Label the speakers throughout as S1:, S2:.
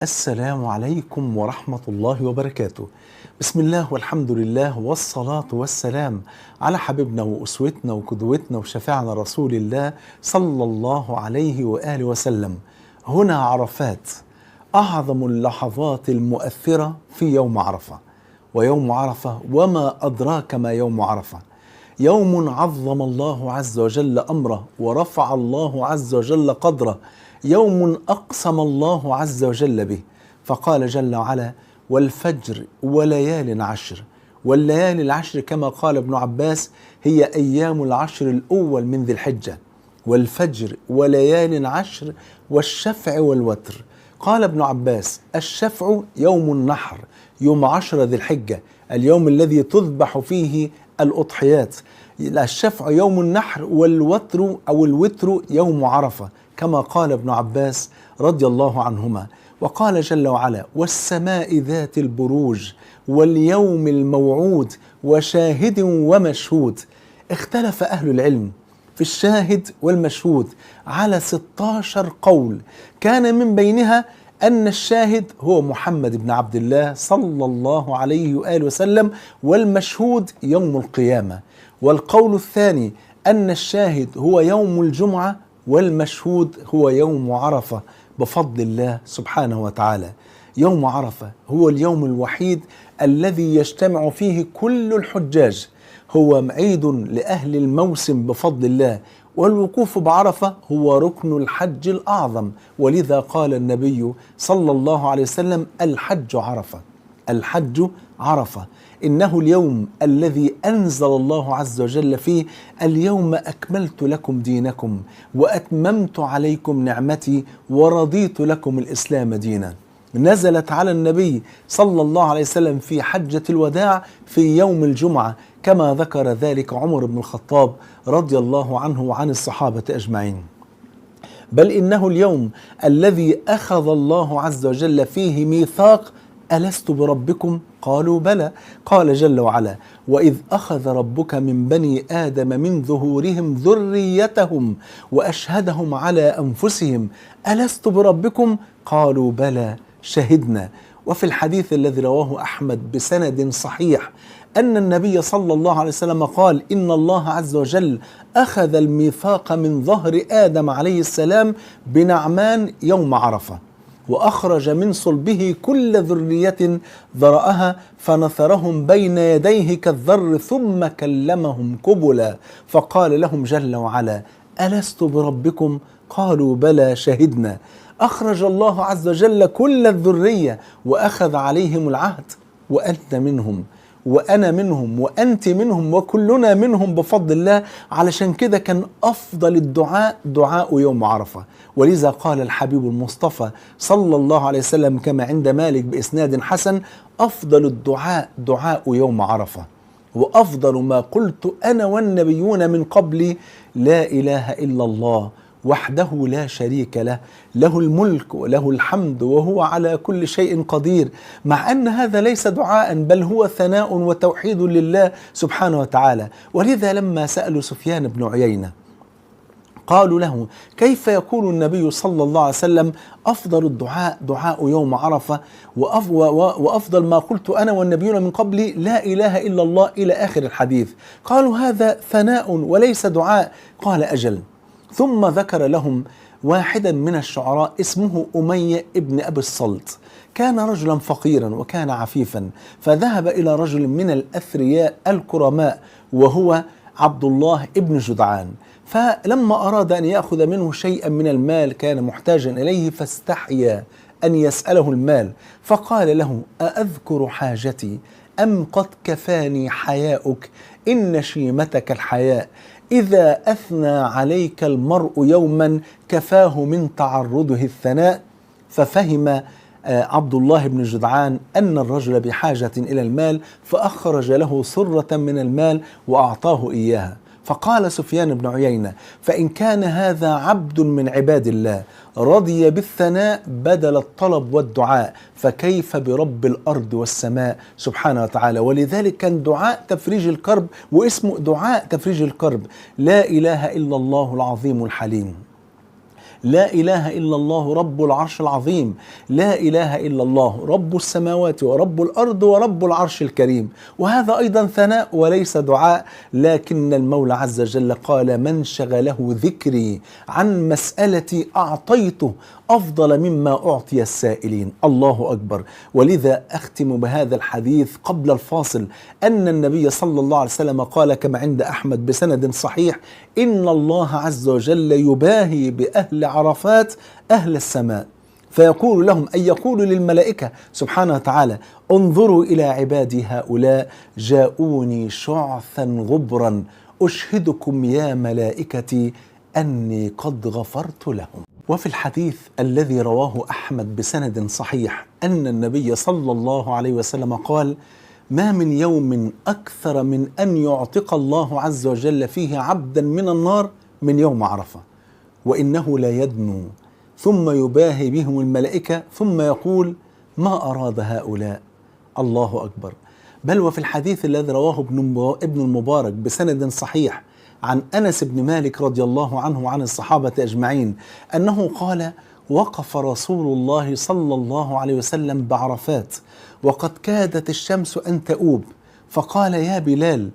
S1: السلام عليكم ورحمة الله وبركاته. بسم الله والحمد لله والصلاة والسلام على حبيبنا وأسوتنا وقدوتنا وشفيعنا رسول الله صلى الله عليه وآله وسلم. هنا عرفات، أعظم اللحظات المؤثرة في يوم عرفة. ويوم عرفة وما أدراك ما يوم عرفة، يوم عظم الله عز وجل أمره ورفع الله عز وجل قدره، يوم أقسم الله عز وجل به، فقال جل وعلا: والفجر وليال عشر. والليالي العشر كما قال ابن عباس هي أيام العشر الأول من ذي الحجة، والفجر وليال عشر والشفع والوتر. قال ابن عباس: الشفع يوم النحر، يوم 10 ذي الحجة، اليوم الذي تذبح فيه الأضحيات. الشفع يوم النحر، والوتر أو الوتر يوم عرفة، كما قال ابن عباس رضي الله عنهما. وقال جل وعلا: والسماء ذات البروج واليوم الموعود وشاهد ومشهود. اختلف أهل العلم في الشاهد والمشهود على 16 قول، كان من بينها أن الشاهد هو محمد بن عبد الله صلى الله عليه وآله وسلم، والمشهود يوم القيامة. والقول الثاني أن الشاهد هو يوم الجمعة، والمشهود هو يوم عرفة بفضل الله سبحانه وتعالى. يوم عرفة هو اليوم الوحيد الذي يجتمع فيه كل الحجاج، هو عيد لأهل الموسم بفضل الله. والوقوف بعرفة هو ركن الحج الأعظم، ولذا قال النبي صلى الله عليه وسلم: الحج عرفة، الحج عرفة. إنه اليوم الذي أنزل الله عز وجل فيه: اليوم أكملت لكم دينكم وأتممت عليكم نعمتي ورضيت لكم الإسلام دينا. نزلت على النبي صلى الله عليه وسلم في حجة الوداع في يوم الجمعة، كما ذكر ذلك عمر بن الخطاب رضي الله عنه وعن الصحابة أجمعين. بل إنه اليوم الذي أخذ الله عز وجل فيه ميثاق: ألست بربكم؟ قالوا بلى. قال جل وعلا: وإذ أخذ ربك من بني آدم من ظهورهم ذريتهم وأشهدهم على أنفسهم ألست بربكم؟ قالوا بلى شهدنا. وفي الحديث الذي رواه أحمد بسند صحيح أن النبي صلى الله عليه وسلم قال: إن الله عز وجل أخذ الميثاق من ظهر آدم عليه السلام بنعمان يوم عرفة، وأخرج من صلبه كل ذرية ذرأها فنثرهم بين يديه كالذر ثم كلمهم كبلا، فقال لهم جل وعلا: ألست بربكم؟ قالوا بلى شهدنا. أخرج الله عز وجل كل الذرية وأخذ عليهم العهد، وأنت منهم وأنا منهم وأنت منهم وكلنا منهم بفضل الله. علشان كده كان أفضل الدعاء دعاء يوم عرفة، ولذا قال الحبيب المصطفى صلى الله عليه وسلم كما عند مالك بإسناد حسن: أفضل الدعاء دعاء يوم عرفة، وأفضل ما قلت أنا والنبيون من قبلي: لا إله إلا الله وحده لا شريك له، له الملك وله الحمد وهو على كل شيء قدير. مع أن هذا ليس دعاء، بل هو ثناء وتوحيد لله سبحانه وتعالى. ولذا لما سألوا سفيان بن عيينة قالوا له: كيف يقول النبي صلى الله عليه وسلم أفضل الدعاء دعاء يوم عرفة، وأفضل ما قلت أنا والنبيون من قبلي لا إله إلا الله، إلى آخر الحديث؟ قالوا: هذا ثناء وليس دعاء. قال: أجل. ثم ذكر لهم واحدا من الشعراء اسمه أمية ابن أبي الصلت، كان رجلا فقيرا وكان عفيفا، فذهب إلى رجل من الأثرياء الكرماء وهو عبد الله ابن جدعان، فلما أراد أن يأخذ منه شيئا من المال كان محتاجا إليه، فاستحيا أن يسأله المال، فقال له: أأذكر حاجتي أم قد كفاني حياؤك؟ إن شيمتك الحياء، إذا أثنى عليك المرء يوما كفاه من تعرضه الثناء. ففهم عبد الله بن جدعان أن الرجل بحاجة إلى المال، فأخرج له سرة من المال وأعطاه إياها. فقال سفيان بن عيينة: فإن كان هذا عبد من عباد الله رضي بالثناء بدل الطلب والدعاء، فكيف برب الأرض والسماء سبحانه وتعالى؟ ولذلك كان دعاء تفريج الكرب، واسمه دعاء تفريج الكرب: لا إله إلا الله العظيم الحليم، لا إله إلا الله رب العرش العظيم، لا إله إلا الله رب السماوات ورب الأرض ورب العرش الكريم. وهذا أيضا ثناء وليس دعاء، لكن المولى عز وجل قال: من شغله ذكري عن مسألتي أعطيته أفضل مما أعطي السائلين. الله أكبر. ولذا أختم بهذا الحديث قبل الفاصل، أن النبي صلى الله عليه وسلم قال كما عند أحمد بسند صحيح: إن الله عز وجل يباهي بأهل عرفات أهل السماء، فيقول لهم، أي يقول للملائكة سبحانه وتعالى: انظروا إلى عبادي هؤلاء جاءوني شعثا غبرا أشهدكم يا ملائكتي أني قد غفرت لهم. وفي الحديث الذي رواه أحمد بسند صحيح أن النبي صلى الله عليه وسلم قال: ما من يوم أكثر من أن يعتق الله عز وجل فيه عبدا من النار من يوم عرفة، وإنه لا يدنو ثم يباهي بهم الملائكة ثم يقول: ما أراد هؤلاء. الله أكبر. بل وفي الحديث الذي رواه ابن المبارك بسند صحيح عن أنس بن مالك رضي الله عنه وعن الصحابة أجمعين أنه قال: وقف رسول الله صلى الله عليه وسلم بعرفات وقد كادت الشمس أن تؤوب، فقال: يا بلال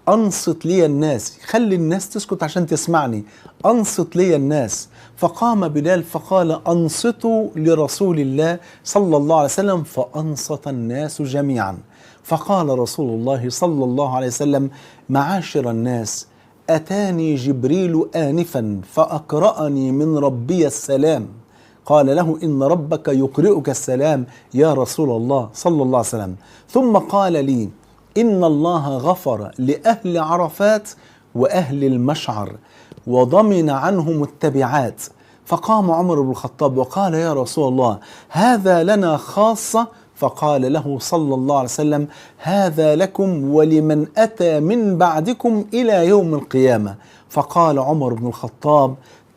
S1: أنصت لي الناس، خلي الناس تسكت عشان تسمعني، أنصت لي الناس. فقام بلال فقال: أنصتوا لرسول الله صلى الله عليه وسلم، فأنصت الناس جميعا. فقال رسول الله صلى الله عليه وسلم: معاشر الناس، أتاني جبريل آنفا فأقرأني من ربي السلام. قال له: إن ربك يقرئك السلام يا رسول الله صلى الله عليه وسلم. ثم قال لي: إن الله غفر لأهل عرفات وأهل المشعر وضمن عنهم التبعات. فقام عمر بن الخطاب وقال: يا رسول الله، هذا لنا خاصة. فقال له صلى الله عليه وسلم: هذا لكم ولمن أتى من بعدكم إلى يوم القيامة. فقال عمر بن الخطاب: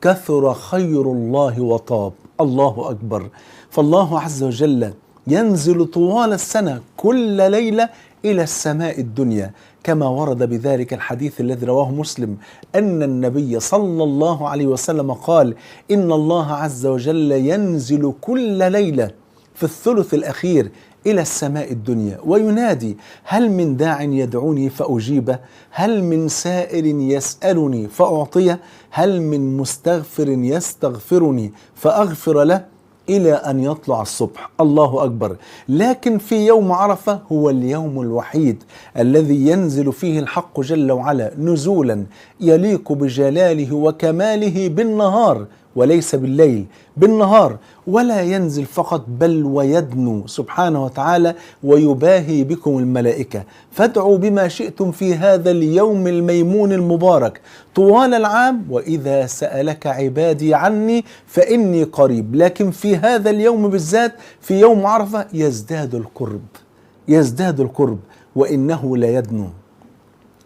S1: كثر خير الله وطاب. الله أكبر. فالله عز وجل ينزل طوال السنة كل ليلة إلى السماء الدنيا، كما ورد بذلك الحديث الذي رواه مسلم أن النبي صلى الله عليه وسلم قال: إن الله عز وجل ينزل كل ليلة في الثلث الأخير إلى السماء الدنيا وينادي: هل من داع يدعوني فأجيبه؟ هل من سائل يسألني فأعطيه؟ هل من مستغفر يستغفرني فأغفر له؟ إلى أن يطلع الصبح. الله أكبر. لكن في يوم عرفة هو اليوم الوحيد الذي ينزل فيه الحق جل وعلا نزولا يليق بجلاله وكماله بالنهار وليس بالليل، بالنهار. ولا ينزل فقط بل ويدنو سبحانه وتعالى ويباهي بكم الملائكة. فادعوا بما شئتم في هذا اليوم الميمون المبارك طوال العام، وإذا سألك عبادي عني فإني قريب. لكن في هذا اليوم بالذات في يوم عرفة يزداد القرب، يزداد القرب. وإنه لا يدنو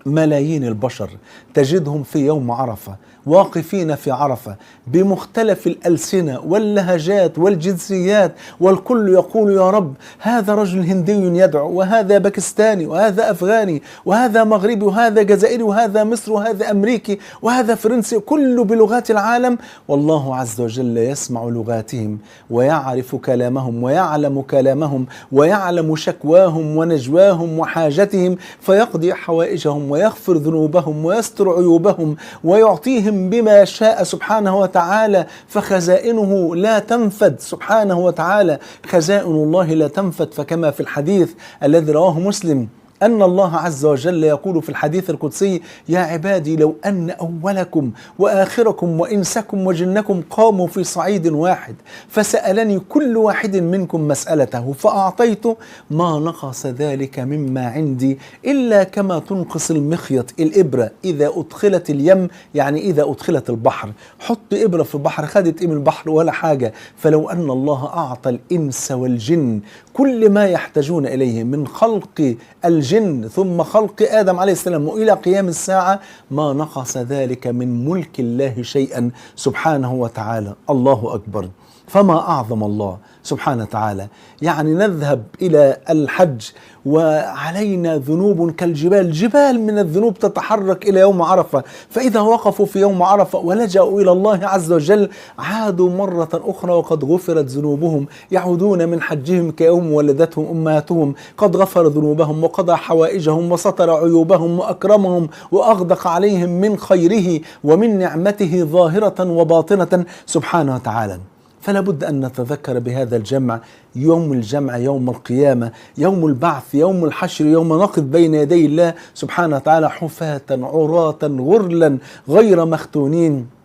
S1: ملايين البشر تجدهم في يوم عرفة واقفين في عرفة بمختلف الألسنة واللهجات والجنسيات، والكل يقول: يا رب، هذا رجل هندي يدعو، وهذا باكستاني، وهذا أفغاني، وهذا مغربي، وهذا جزائري، وهذا مصري، وهذا أمريكي، وهذا فرنسي، كل بلغات العالم. والله عز وجل يسمع لغاتهم ويعرف كلامهم ويعلم كلامهم ويعلم شكواهم ونجواهم وحاجتهم، فيقضي حوائجهم ويغفر ذنوبهم ويستر عيوبهم ويعطيهم بما شاء سبحانه وتعالى. فخزائنه لا تنفد سبحانه وتعالى، خزائن الله لا تنفد. فكما في الحديث الذي رواه مسلم أن الله عز وجل يقول في الحديث القدسي: يا عبادي، لو أن أولكم وآخركم وإنسكم وجنكم قاموا في صعيد واحد فسألني كل واحد منكم مسألته فأعطيته، ما نقص ذلك مما عندي إلا كما تنقص المخيط الإبرة إذا أدخلت اليم، يعني إذا أدخلت البحر. حط إبرة في البحر، خدت إيه من البحر؟ ولا حاجة. فلو أن الله أعطى الإنس والجن كل ما يحتاجون إليه من خلق الجن ثم خلق آدم عليه السلام وإلى قيام الساعة، ما نقص ذلك من ملك الله شيئا سبحانه وتعالى. الله أكبر. فما أعظم الله سبحانه وتعالى. يعني نذهب إلى الحج وعلينا ذنوب كالجبال، جبال من الذنوب تتحرك إلى يوم عرفة، فإذا وقفوا في يوم عرفة ولجأوا إلى الله عز وجل عادوا مرة أخرى وقد غفرت ذنوبهم، يعودون من حجهم كيوم ولدتهم أمهاتهم، قد غفر ذنوبهم وقضى حوائجهم وستر عيوبهم وأكرمهم وأغدق عليهم من خيره ومن نعمته ظاهرة وباطنة سبحانه وتعالى. فلا بد أن نتذكر بهذا الجمع، يوم الجمع، يوم القيامة، يوم البعث، يوم الحشر، يوم نقف بين يدي الله سبحانه وتعالى حفاة عراة غرلا غير مختونين،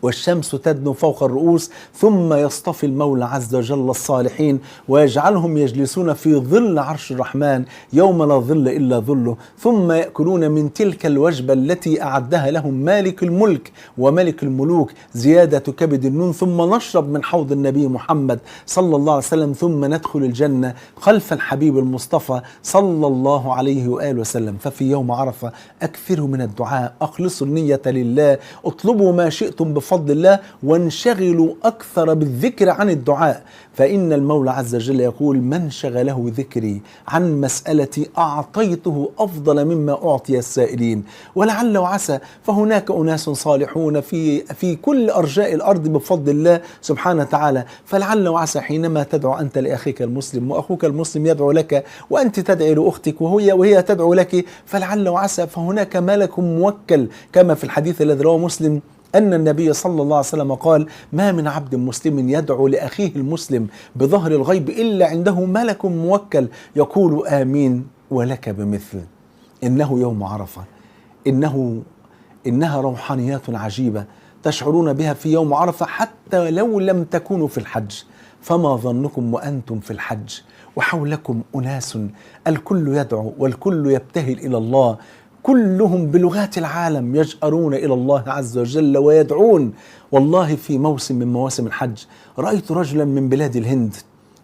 S1: والشمس تدنو فوق الرؤوس، ثم يصطفي المولى عز وجل الصالحين ويجعلهم يجلسون في ظل عرش الرحمن يوم لا ظل إلا ظله، ثم يأكلون من تلك الوجبة التي أعدها لهم مالك الملك وملك الملوك زيادة كبد النون، ثم نشرب من حوض النبي محمد صلى الله عليه وسلم، ثم ندخل الجنة خلف الحبيب المصطفى صلى الله عليه وآله وسلم. ففي يوم عرفة أكثروا من الدعاء، أخلصوا النية لله، اطلبوا ما شئتم بفضل الله، وانشغلوا أكثر بالذكر عن الدعاء، فإن المولى عز وجل يقول: من شغله ذكري عن مسألتي أعطيته أفضل مما أعطي السائلين. ولعل وعسى فهناك أناس صالحون في كل أرجاء الأرض بفضل الله سبحانه وتعالى، فلعل وعسى حينما تدعو أنت لأخيك المسلم وأخوك المسلم يدعو لك وأنت تدعي لأختك وهي تدعو لك، فلعل وعسى فهناك ملك موكل، كما في الحديث الذي رواه مسلم أن النبي صلى الله عليه وسلم قال: ما من عبد مسلم يدعو لأخيه المسلم بظهر الغيب إلا عنده ملك موكل يقول آمين ولك بمثل. إنه يوم عرفة، إنها روحانيات عجيبة تشعرون بها في يوم عرفة حتى لو لم تكونوا في الحج، فما ظنكم وأنتم في الحج وحولكم أناس الكل يدعو والكل يبتهل إلى الله، كلهم بلغات العالم يجأرون إلى الله عز وجل ويدعون. والله في موسم من مواسم الحج رأيت رجلا من بلاد الهند،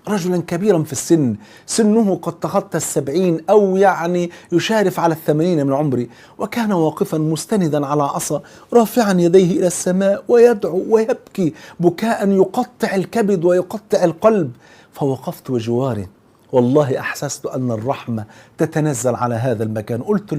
S1: رجلا كبيرا في السن، سنه قد تخطى 70 أو يعني يشارف على 80 من عمري، وكان واقفا مستندا على عصا رافعا يديه إلى السماء ويدعو ويبكي بكاء يقطع الكبد ويقطع القلب. فوقفت بجواره، والله أحسست أن الرحمة تتنزل على هذا المكان. قلت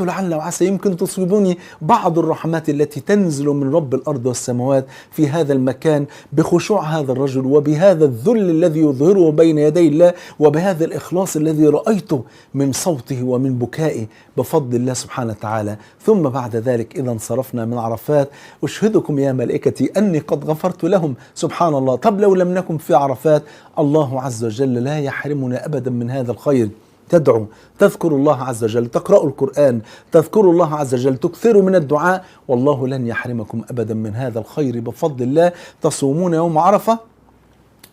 S1: لعل وعسى يمكن تصيبني بعض الرحمات التي تنزل من رب الأرض والسماوات في هذا المكان بخشوع هذا الرجل وبهذا الذل الذي يظهره بين يدي الله وبهذا الإخلاص الذي رأيته من صوته ومن بكائه بفضل الله سبحانه وتعالى. ثم بعد ذلك إذا انصرفنا من عرفات أشهدكم يا ملائكتي أني قد غفرت لهم. سبحان الله. طب لو لم نكن في عرفات، الله عز وجل لا يحرمنا أبدا من هذا الخير. تدعو، تذكر الله عز وجل، تقرأوا القرآن، تذكروا الله عز وجل، تكثروا من الدعاء، والله لن يحرمكم أبدا من هذا الخير بفضل الله. تصومون يوم عرفة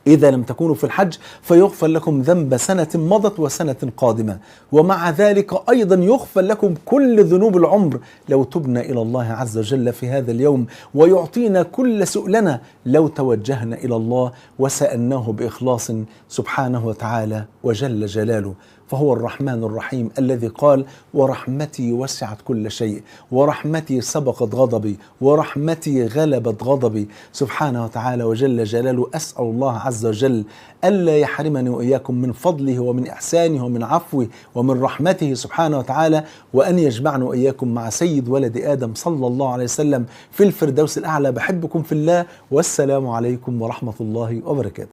S1: إذا لم تكونوا في الحج فيغفر لكم ذنب سنة مضت وسنة قادمة، ومع ذلك أيضا يغفر لكم كل ذنوب العمر لو تبنا إلى الله عز وجل في هذا اليوم، ويعطينا كل سؤلنا لو توجهنا إلى الله وسألناه بإخلاص سبحانه وتعالى وجل جلاله. فهو الرحمن الرحيم الذي قال: ورحمتي وسعت كل شيء، ورحمتي سبقت غضبي، ورحمتي غلبت غضبي، سبحانه وتعالى وجل جلاله. أسأل الله عز وجل ألا يحرمني وإياكم من فضله ومن إحسانه ومن عفوه ومن رحمته سبحانه وتعالى، وأن يجمعنا وإياكم مع سيد ولد آدم صلى الله عليه وسلم في الفردوس الأعلى. بحبكم في الله، والسلام عليكم ورحمة الله وبركاته.